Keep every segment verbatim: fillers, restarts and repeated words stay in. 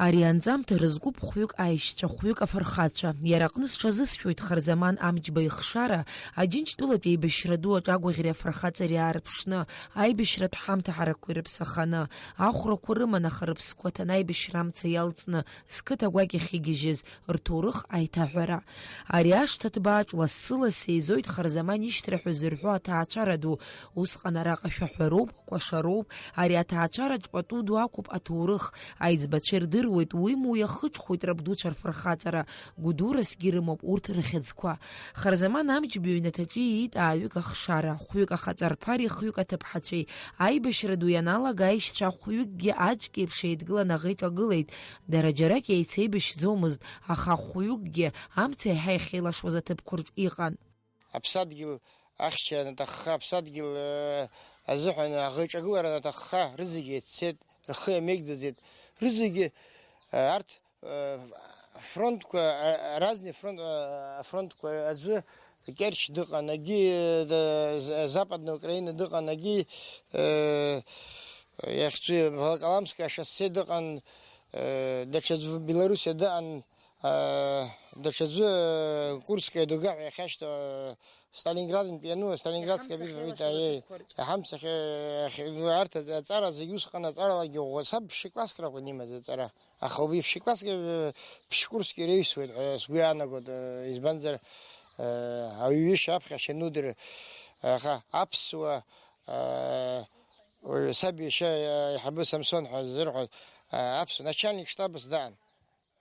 Ари анҵамҭа рызкуп хәҩык аишьцәа, хәҩык афырхацәа. Иара аҟны сҽазысшәоит Харзаман Амҷба ихшара, Аџьынџьтәылатә еибашьра ду аҿы агәаӷьреи афырхаҵареи аарԥшны, аибашьратә ҳамҭа ҳаракқәа ирыԥсаханы, ахәрақәа рыман, аха рыԥсқәа ҭаны аибашьра амца иалҵны, зқыҭа гәакьахь игьежьыз рҭоурых аиҭаҳәара. Ари ашҭа ҭбааҿ лассы-лассы еизоит Харзаман ишьҭра ҳәа зырҳәо аҭаацәара ду. Усҟан араҟа шәаҳәароуп, кәашароуп, ари аҭаацәараҿ пату ду ақәуп аҭоурых, аиҵбацәа ирдыруеит, уимоу иахыҽхәоит рабдуцәа рфырхаҵара, гәыдурасгьы рымоуп урҭ рыхьӡқәа. Харзаман Амҷба иҩнаҭаҿы ииит ааҩык ахшара, хәҩык ахаҵарԥареи хҩык аҭыԥҳацәеи. Аибашьра ду ианалага аишьцәа хәҩыкгьы аӡәк еиԥш еидгыланы аӷа иҿагылеит. Дара џьарак еицеибашьӡомызт, аха хәҩыкгьы амца еиҳа иахьеилашуаз аҭыԥқәа рҿы иҟан. Аԥсадгьыл ахьча анаҭахха, аԥсадгьыл, э, азыҳәан аӷа иҿагылара анаҭахха, рызегьы еиццеит, рхы иамеигӡаӡеит. Рызегьы, э, арҭ, э, фронтқәа, э, разные фронт, э, афронтқәа аӡәы Керчь дыҟан, агьи, э, з-, Западная Украина дыҟан, агьи, э, иахьӡу Волоколамское шоссе дыҟан, э, даҽаӡә Белоруссиа дыҟан, э, даҽаӡәы, э, Курская дуга ҳәа иахьашьҭоу, э, Сталинградынтә иану, Сталинградская битва, иҳамцахьеи, иҳамцахьеи, иахь-, ну, арҭ аҵ-, аҵара зегь усҟан аҵаралагьы ӷәӷәа, саб ԥшьыкласск ракәын имаз аҵара. Аха убри ԥшьыкласск, э, ԥшь-курск иреисуеит ҳәа сгәы иаанагоит, э, избанзар, э, ауаҩы ишьа аԥхьашьа анудыр, аха аԥсуа, э, уаҩы саб иашьа, э, аиҳабы Самсон ҳәа ззырҳәоз, э, аԥсуа начальник штаба сдаан.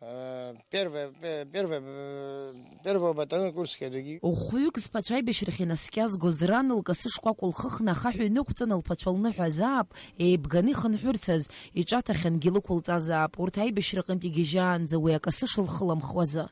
Э, первое, пе-, первое, э, первого батальона Курская дуги. Хәҩык зԥацәа аибашьрахь инаскьазгоз ран лкасы шкәакәа лхыхны ахаҳә инықәҵаны лԥацәа лныҳәазаап, еибганы ихынҳәырцаз, иҿаҭахьангьы лықәылҵазаап, урҭ аибашьраҟынтә игьежьаанӡа уи акасы шылхыламхуазы.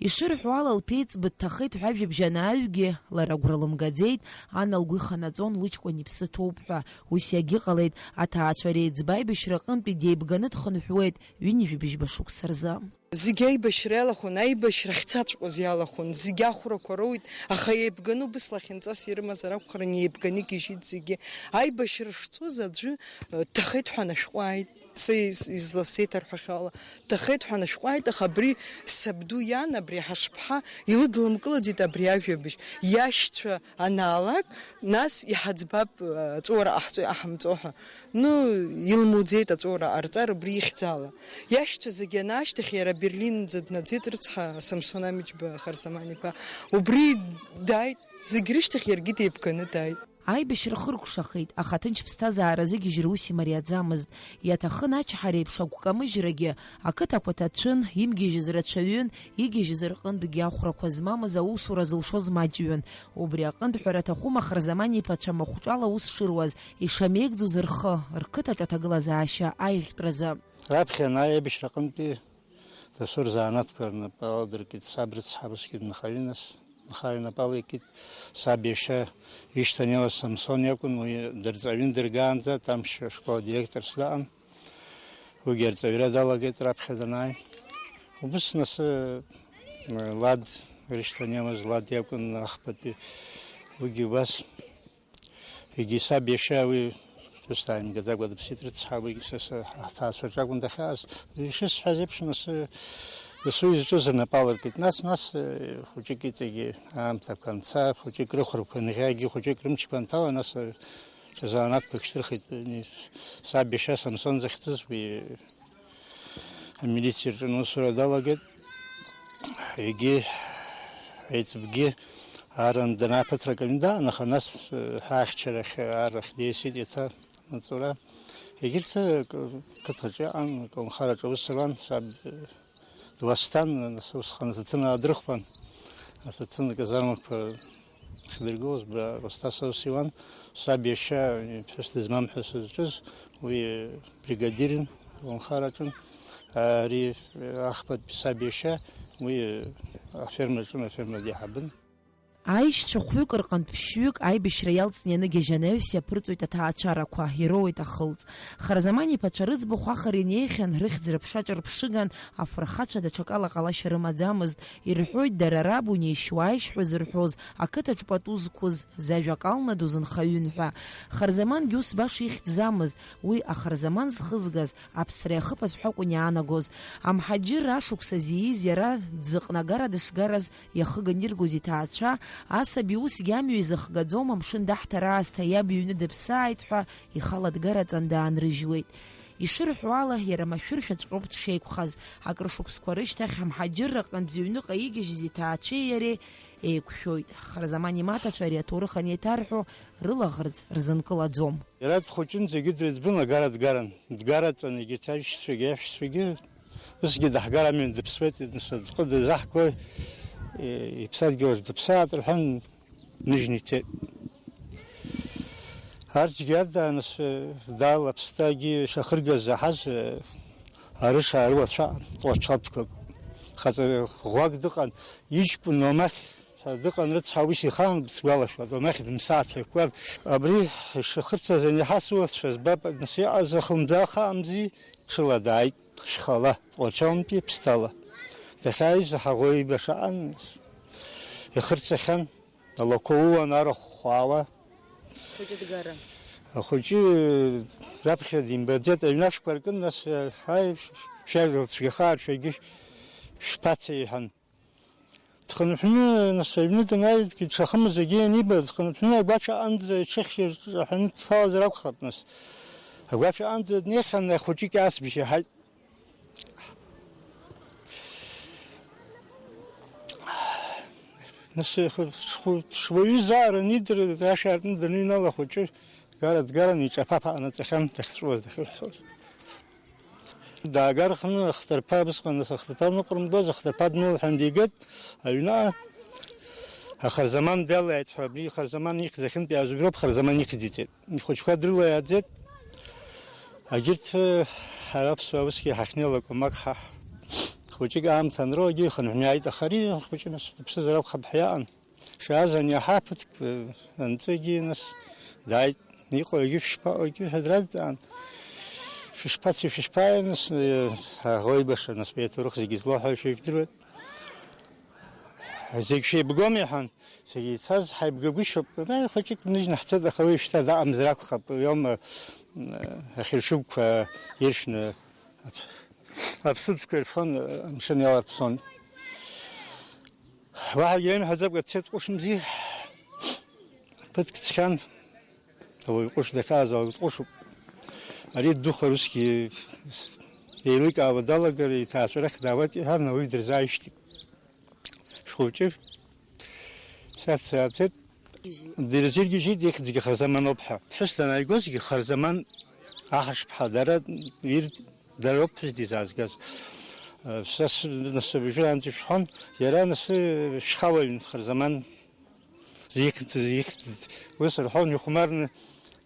Ишырҳәо ала, лԥеиҵбы дҭахеит ҳәа ажәабжь анааҩгьы, лара агәра лымгаӡеит, ан лгәы иханаҵон лыҷкәын иԥсы ҭоуп ҳәа. Ус иагьыҟалеит, аҭаацәа реиҵбы аибашьраҟынтәи деибганы дхынҳәуеит, ҩынҩажәи быжьба шықәса рзы. Зегь аибашьра иалахәын, аибашьра ахьцаҵәҟьоз иалахәын, зегь ахәрақәа роуит, аха еибганы убыс лахьынҵас ирымазар акәхарын, еибганы игьежьит зегьы. Аибашьра шцоз аӡәы, э, дҭахеит ҳәа анашәҟәы ааит, са из-, изласеиҭарҳәахьоу ала, дҭахеит ҳәа анашәҟәы ааит, аха абри сабду иан, абри ҳашԥҳа, илыдлымкылаӡеит абри ажәабжь. Иашьцәа анаалак, нас иҳаӡбап, аҵәуара ҟаҳҵои ҟаҳамҵо ҳәа. Ну, илмуӡеит аҵәуара ҟарҵар убри ихьӡала. Иашьцәа зегьы анаашьҭахь, иара Берлинӡа днаӡеит рыцҳа, Самсон Амиџьба Харзаман-иԥа. Убри дааит, зегь рышьҭахь иаргьы деибганы дааит. Аибашьра хыркәшахеит, аха аҭынч ԥсҭазаара зыгьежьра ус имариаӡамызт. Иаҭахын ачҳара еиԥш агәкамыжьрагьы, ақыҭақәа ҭацәын, имгьежьыз рацәаҩын, игьежьыз рҟынтәгьы ахәрақәа змамыз аусура зылшоз маҷҩын. Убри аҟынтә ҳәара аҭахума Харзаман иԥацәа махәҿала аус шыруаз, ишамеигӡоз рхы, рқыҭаҿы аҭагылазаашьа аиӷьтәразы. Раԥхьа анааи аибашьраҟынтәи дасу рзанааҭқәа рнапы аладыркит, саб рыцҳа, усгьы дынхаҩын нас, нхаҩ инапы алеикит, саб иашьа ишьҭанеиуаз Самсон иакәын, уи дырҵаҩын дыргаанӡа, Тамшь ашкол адиректорс даҟан. Уигьы арҵаҩра далагеит раԥхьа данааи. Убыс нас, э, лад, ирышьҭанеиуаз лад иакәын ахԥатәи, уигьы убас. Егьи саб иашьа уи ԥҳәыс дааимгаӡакәа дыԥсит, рыцҳа, уигьы са, са, ҳҭаацәа рҿы акәын дахьааз. Ишысҳәаз еиԥш, нас, э, дасу изҿыз рнапы алыркит. Нас, нас, э, хәыҷык иҵегьы аамҭақәа анца, хәыҷык рыхәрақәа ныӷьагьы, хәыҷык рымчқәа анҭала, нас, э, ҽазанааҭқәак шьҭырхит. Саб иашьа Самсон захьӡыз уи амилициа рҿы аусура далагеит. Егьи аиҵбгьы ааран данааԥыҭрак аҩны даан, аха нас, э, ҳахьчарахь арахь диасит еиҭа амаҵура. Егьырҭ, э, қ-, қыҭаҿы иҟан, аколнхараҿы аус руан, саб, э, дуасҭан, нас усҟан аҭаҭын аадырхуан. Аҭаҭын аказармақәа ахьдыргылоз, бра, Косҭас аус иуан, саб иашьа, иԥҳәыс дызмам ҳәа сызҿыз, уи бригадирын, лынхараҿын. Ари ахԥатәи саб иашьа, уи афермаҿын, аферма деиҳабын. Аишьцәа хәҩык рҟынтә ԥшьҩык аибашьра иалҵны ианыгьежь анаҩс иаԥырҵоит аҭаацәарақәа, ироуеит ахылҵ. Харзаман иԥацәа рыӡбахә ахара инеихьан, рыхьӡ-рыԥша ҿырԥшыган, афырхацәа даҽакала ҟалашьа рымаӡамызт, ирҳәоит, дара раб унеишь-уааишь ҳәа зырҳәоз, ақыҭаҿ пату зқәыз, зажәа акална дузынхаҩын ҳәа. Харзамангьы ус баша ихьӡӡамызт, уи ахарзаман зхызгаз, аԥсра иахыԥаз ҳәа акәын иаанагоз. Амҳаџьырра ашықәсазы ииз иара дзыҟнагара дышгараз иахыганиргоз иҭаацәа, асаби усгьы амҩа изыхгаӡом, амшын даҳҭар аасҭа иаб иҩны дыԥсааит ҳәа ихала дгараҵан даанрыжьуеит. Ишырҳәо ала, иара машәыршәаҵәҟьоуп дшеиқәхаз. Акыр шықәсқәа рышьҭахь амҳаџьырраҟынтә зыҩныҟа игьежьыз иҭаацәеи иареи еиқәшәоит. Харзаман имаҭацәа ари аҭоурых анеиҭарҳәо, рылаӷырӡ рзынкылаӡом. Иара дхәыҷын, зегьы дрыӡбон, агара дгаран. Дгараҵан, егьырҭ аишьцәагьы, аиашьцәагьы, усгьы даҳгар амҩан дыԥсуеит, нас аӡҟы дазаҳгои, е, иԥсадгьыл ахь дыԥсааит рҳәан, ныжьны ицеит. Арҭгьы арда, нас, э, даала аԥсҭагьы шахыргаз заҳаз, э, арыша аарыуацәа, ҟәарҽалтәқәак. Хаҵа ӷәӷәак дыҟан, иҷкәын уамахь дыҟан, рыцҳа, уи сихаан, бсгәалашәоит, уамахь дымсааит ҳәа икуан. Абри шахырцаз аниаҳа сыуацәа збап, нас иҟаз ахлымӡаах аамзи, ҽыла дааит, шьхала, Ҟәарчалнтәи Ԥсҭала. Дахьааиз ҳаӷоу еибашаан, ихырцахьан, алақәа ууан, арахә хәаауа. Хәыҷы дгара. Ахәыҷы раԥхьа димбаӡеит, аҩнашқәа ркын, нас, ҳаи, шәаргьы лцәгьахааит, шәаргьы шәԥацеи, иҳәан. Дхынҳәны, нас, аҩны данааи, дшахымыз зегьы ианиба, дхынҳәны агәач аҟынӡа иҽыхьшьыр ҿаҳәаны дҭалазар акәхап, нас. Агәач аҟынӡа днеихьан, ахәыҷы кьаасбжьы иаҳаит. Нас, шху-, шуаҩызаарын идыр, ашә аартны даныҩнала ахәыҷы, дгара-дгараны иҿаԥаԥа анаҵахьан дахьҵәуаз, дахьыҳәҳәоз. Даагархны ахҭырԥа, абысҟан нас ахҭырԥа ныҟәрымгоз, ахҭырԥа днылҳәан дигеит аҩныҟа. Ахарзаман далааит ҳәа, абри Харзаман ихьӡ ахьынтә иааз уброуп Харзаман ихьӡ иҵеит. Ихәыҷқәа дрылаиааӡеит. Агьырҭ, ҳара аԥсуаа усгьы ҳахьнеилак, уамак ҳа хәыҷык аамҭа анроугьы ихынҳәны иааит, аха ари хәыҷы нас дыԥсызар акәхап ҳәа иаан. Шааз аниаҳа ԥыҭк, э, анҵыгьы, нас, дааит. Иҟоугьы шәышԥаҟоугьы ҳәа дразҵаан. Шәышԥацеи, шәышԥааи, нас, э, аӷоибаша, нас, уи аҭоурых зегьы злоу ҳәа шәыжәдыруеит. Зегь шәеибгоума, иҳәан. Зегь ицаз ҳаибгагәышьоуп. Ма хәыҷык ныжьны ҳцеит, аха уи шьҭа даҟамзар акәхап. Уи аума, э, ахьыршыгәқәа иршәны аԥ-, аԥсыӡқәа ирфон, э, амшын иаларԥсон. Уаҳагьы имҳәаӡакәа дцеит ҟәышмзи. Ԥыҭк ҵхьан, ауаҩ ҟәыш дахьааз ауаҩ дҟәышуп. Ари ддухар усгьы еиликаауа далагар, иҭаацәарахь даауеит, иҳәан, ауаҩ дырзааишьҭит. Шхәыҷы саццааӡеит. Дырзыргьежьит, ихьӡгьы Харзаман ауп ҳәа. Ԥҳәыс данааигозгьы Харзаман аҳашԥҳа дара ирт-, дара роуп ԥҳәыс дизаазгаз. Э, са с-, нас абыржәы аанӡа ишәҳәон, иара нас, э, шьхауаҩын Харзаман. Зихьӡ, зихьӡ, ус рҳәон, ихәмарны,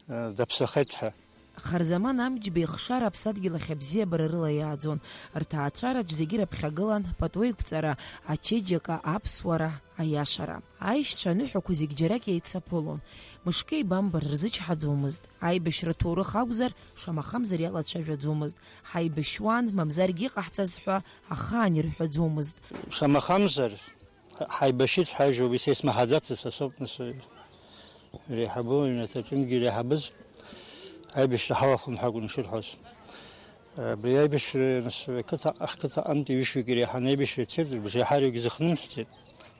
э, даԥсахеит ҳәа. Харзаман Амҷба ихшара аԥсадгьыл ахь абзиабара рыла иааӡон. Рҭаацәараҿ зегьы раԥхьагылан, патуеиқәҵара, ачеиџьыка, аԥсуара, аиашара. Аишьцәа аныҳәақәа зегь џьарак еицаԥылон. Мышкеи бамба рзычҳаӡомызт. Аибашьра ҭоурых акәзар, шамахамзар иалацәажәаӡомызт. Ҳаибашьуан, мамзаргьы иҟаҳҵаз ҳәа ахаан ирҳәаӡомызт. Шамахамзар, ҳаибашьит ҳәа ажәа уи са исмаҳаӡацызт, са соуп, нас, реиҳабы, аҩнаҭаҿынгьы иреиҳабыз, аибашьра ҳалахәын ҳәа акәын ишырҳәоз. Абри аибашьра, нас, ақыҭа, ҳқыҭаҟынтәи ҩышәҩык иреиҳаны аибашьра ицеит, рыбжеиҳараҩык изыхнымҳәӡеит.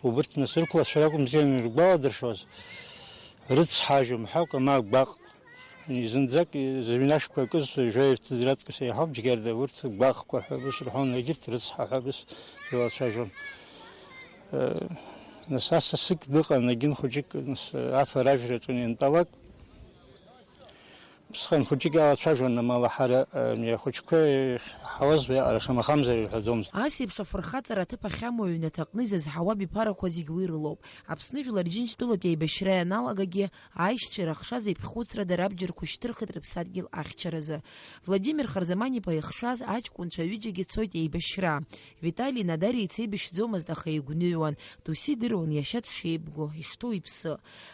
Убырҭ, нас, рықәлацәа ракәымзи ианыргәаладыршәоз, рыцҳа ажәа мҳәакәа, ма гәаҟ. Зынӡак зыҩнашқәа акыз жәаҩа ԥҵәыӡра аҵкыс еиҳауп, џьгьарда урҭ гәаҟқәа ҳәа ус рҳәон, егьырҭ рыцҳа ҳәа ус илацәажәон. Э, нас асасык дыҟан, егьын хәыҷык, нас, афара ажәраҿы иантәалак, Ԥсхан хәыҷык иалацәажәон, амала ҳара, э, ахәыҷқәа иҳауаз уиаҟара шамахамзар ирҳәаӡомызт. Ас еиԥш афырхаҵара аҭыԥ ахьамоу аҩнаҭаҟны изызҳауа абиԥарақәа зегь уи рылоуп. Аԥсны Жәлар Џьынџьтәылатә еибашьра ианалагагьы, аишьцәа ирыхшаз еиԥхьхәыцрада рабџьарқәа шьҭырхит рыԥсадгьыл ахьчаразы. Владимир Харзаман-иԥа ихшаз аҷкәынцәа ҩыџьагьы цоит еибашьра. Витали Надариа ицеибашьӡомызт, аха игәныҩуан, досу идыруан иашьа дшеибгоу, ишҭоу иԥсы.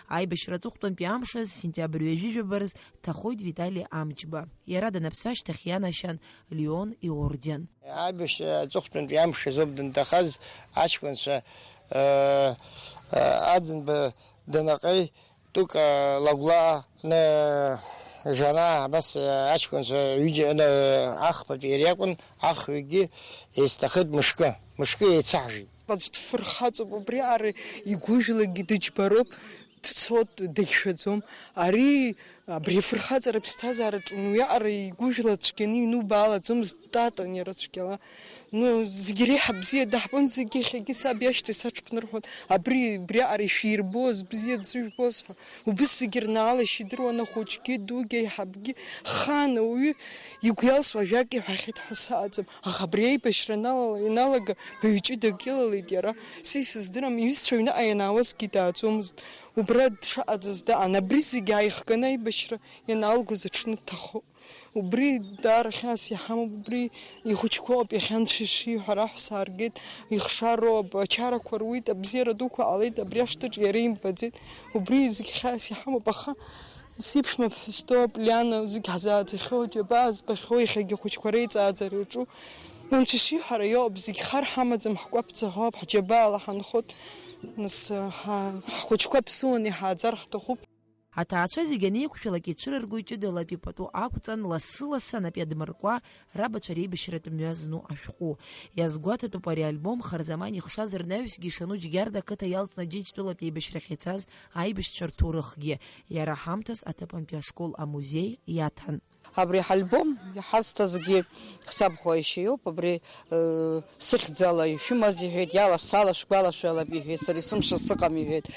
Аибашьра аҵыхәтәантәи амш азы, сентиабр ҩажәи жәаба рзы, дҭахоит Витали Амҷба. Иара данаԥсы ашьҭахь ианашьан Леон иорден. Аибашьра аҵыхәтәантәи амш азоуп данҭахаз аҷкәынцәа, э, э, Аӡынба Данаҟеи, Тука Лагәлаа, ны, Жана, абас, э, аҷкәынцәа ҩыџьа, ны, ахԥатәи иара иакәын, ахҩыкгьы еицҭахеит мышкы, мышкы еицаҳжит. Аӡә дфырхаҵоуп, убри аҟара игәыжәлагьы дыџьбароуп, дцот, дагьшәаӡом. Ари, абри афырхаҵара аԥсҭазаараҿы уиаҟара игәыжәла цәгьаны инубаалаӡомызт, дтатан иара цәгьала. Ну, зегь реиҳа бзиа даҳбон, зегь иахьагьы саб иашьҭахь саҽԥнырҳәон. Абри, убриаҟара ишәирбоз, бзиа дзыжәбоз ҳәа. Убыс зегь рнаалашьа идыруан, ахәыҷгьы, дугьы, аиҳабгьы. Хаан ауаҩы игәы иалсуа ажәак иҳәахьеит ҳәа сааӡам. Аха абри аибашьра аналала, ианалага, баҩ ҷыдак илалеит иара. Са исыздырам, иҩызцәа аҩныҟа ианаауазгьы дааӡомызт. Убра дшаҟаӡаз даан, абри зегь ааихганы аибашьра ианалгоз аҽны дҭахоуп. Убри даара хьаас иҳамоуп, убри ихәыҷқәоуп, иахьа анцәа ишиҳәара аҳәса ааргеит, ихшароуп, ачарақәа руит, абзиара дуқәа ҟалеит, абри ашҭаҿы иара имбаӡеит, убри зегь хьаас иҳамоуп, аха сиԥшәма ԥҳәыс доуп, Лиана, зегь ҳзааӡахьоу, џьабаа збахьоу, иахьагьы ахәыҷқәа реиҵааӡара иаҿу, анцәа ишиҳәара иоуп, зегь хар ҳамаӡам, ҳкәаԥӡа ҳауп, ҳџьабаала ҳанхоит, нас, ҳа-, ҳхәыҷқәа ԥсуаны иҳааӡар ҳҭахуп. Аҭаацәа зегьы анеиқәшәалак, ицәырыргоит ҷыдалатәи пату ақәҵан, лассы-лассы анапы иадмыркуа, рабацәа реибашьратә мҩа зну ашәҟәы. Иазгәаҭатәуп ари альбом Харзаман ихшаз рнаҩсгьы ишану Џьгьарда ақыҭа иалҵны Џьынџьтәылатә еибашьрахь ицаз аибашьцәа рҭоурыхгьы. Иара ҳамҭас аҭыԥантәи ашкол амузеи иаҭан. Абри ҳальбом иҳазҭазгьы сабхәа иашьа иоуп, абри, э, сыхьӡала ишәымаз, иҳәеит, иала-, сала шәгәалашәалап, иҳәеит, сара исымшаз сыҟам, иҳәеит,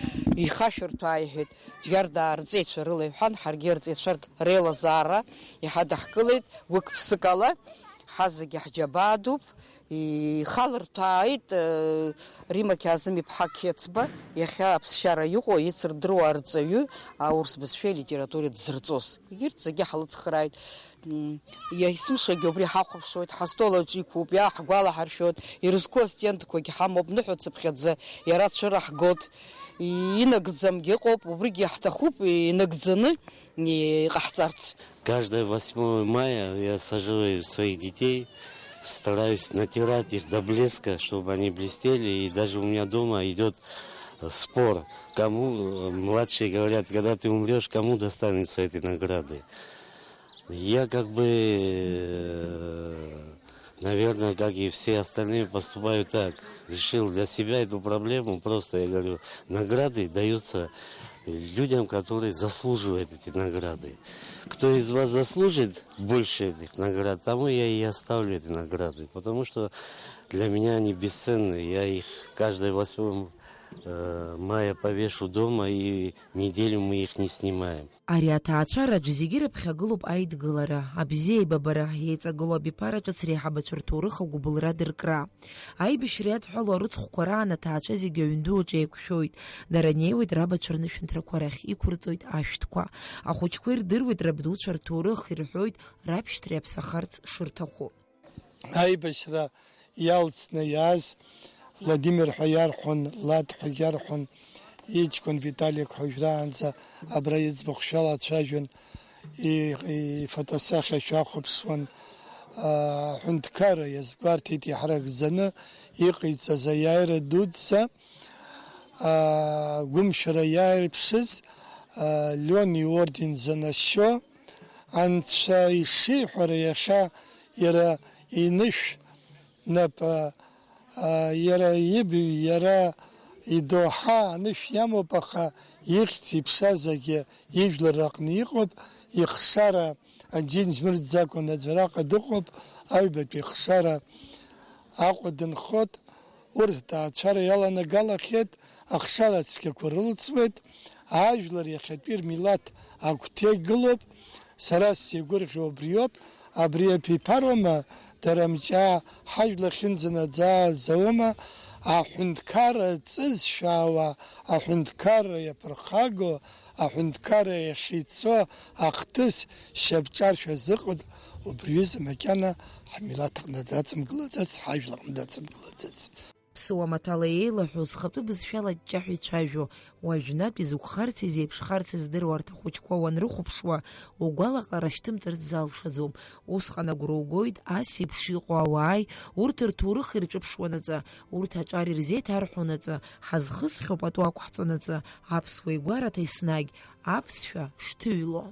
ихашәырҭәаа, иҳәеит, Џьгьардаа рҵеицәа рыла, иҳәан, ҳаргьы рҵеицәа реилазаара иҳадаҳкылеит, гәык-ԥсык ала, ҳазегьы ҳџьабаа дуп, ихалырҭәааит, э, Римма Қьаазым-иԥҳа Қьецба, иахьа аԥсшьара иҟоу, ицырдыруа арҵаҩы, аурыс бызшәеи алитературеи дзырҵоз. Егьырҭ зегьы ҳлыцхрааит. М, иа-, есымшагьы убри ҳахәаԥшуеит, ҳастол аҿы иқәуп, иааҳгәалаҳаршәоит, ирызку астендқәагь ҳамоуп, ныҳәа цыԥхьаӡа иара цәыраҳгоит. И-, инагӡамгьы ыҟоуп, убригьы ҳҭахуп инагӡаны иҟаҳҵарц. Каждое восьмое мая я саживаю своих детей, стараюсь натирать их до блеска, чтобы они блестели, и даже у меня дома идёт, э, спор, кому, э, младшие говорят: «Когда ты умрёшь, кому достанутся эти награды?» Я как бы, э, наверное, как и все остальные, поступаю так. Решил для себя эту проблему, просто я говорю, награды даются людям, которые заслуживают эти награды. Кто из вас заслужит больше этих наград, тому я и оставлю эти награды, потому что для меня они бесценны. Я их каждое восьмое, э, мая повешу дома, и неделю мы их не снимаем. Ари аҭаацәараҿ зегьы рыԥхьагылоуп аидгылара, абзиеибабара, еиҵагылоу абиԥара ҿыц реиҳабацәа рҭоурых агәыбылра дыркра. Аибашьра иадҳәалоу арыцхәқәа раан аҭаацәа зегьы аҩн ду аҿы еиқәшәоит. Дара неиуеит рабацәа рнышәынҭрақәа рахь, иқәырҵоит ашәҭқәа. Ахәыҷқәа ирдыруеит рабдуцәа рҭоурых, ирҳәоит раԥшьҭреи аԥсахарц шырҭаху. Аибашьра иалҵны иааз Владимир ҳәа иарҳәон, Лад ҳәа иарҳәон, иҷкәын Виталик ҳәа уажәраанӡа абра иӡбахә шәалацәажәон, и-, ифотосахьа шәахәаԥшуан. Аҳәынҭқарра иазгәарҭеит иҳаракӡаны иҟаиҵаз аиааира дуӡӡа, агәымшәара иааирԥшыз, Леон иорден занашьо, Анцәа ишиҳәара, иахьа иара инышә нап, а, иара ибаҩ, иара идоуҳа анышә иамоуп, аха ихьӡ-иԥша зегьы ижәлар раҟны иҟоуп, ихшара аџьынџь мырӡакәа наӡараҟа дыҟоуп, аҩбатәи ихшара Аҟәа дынхоит, урҭ аҭаацәара иаланагалахьеит, ахшара цқьақәа рылҵуеит, ажәлар иахьатәи рмилаҭ агәҭа игылоуп, Сара сзеигәырӷьо убриоуп, абри аԥиԥароума, дара мҷаа ҳажәла ахьынӡанаӡааз аума, аҳәынҭқарра ҵыс шәаауа, аҳәынҭқарра иаԥырхаго, аҳәынҭқарра иахьицо ахҭыс шьапҿаршә азыҟаҵ, убри ҩыза макьана ҳмилаҭ аҟны дацымгылаӡац, ҳажәла аҟны дацымгылаӡац. Ԥсыуа маҭәала еилаҳәоу, зхатәы бызшәала аҷҷаҳәа ицәажәо, уажәнатә изықәхарц, изеиԥшхарц здыруа арҭ ахәыҷқәа уанрыхәаԥшуа, угәалаҟара шьҭымҵырц залшаӡом. Усҟан агәра угоит, ас еиԥш иҟоу ауааи, урҭ рҭоурых ирҿыԥшуанаҵы, урҭ аҿар ирзеиҭарҳәонаҵы, ҳазхысхьоу пату ақәҳҵонаҵы, аԥсуа игәараҭа еснагь аԥсшәа шҭыҩло.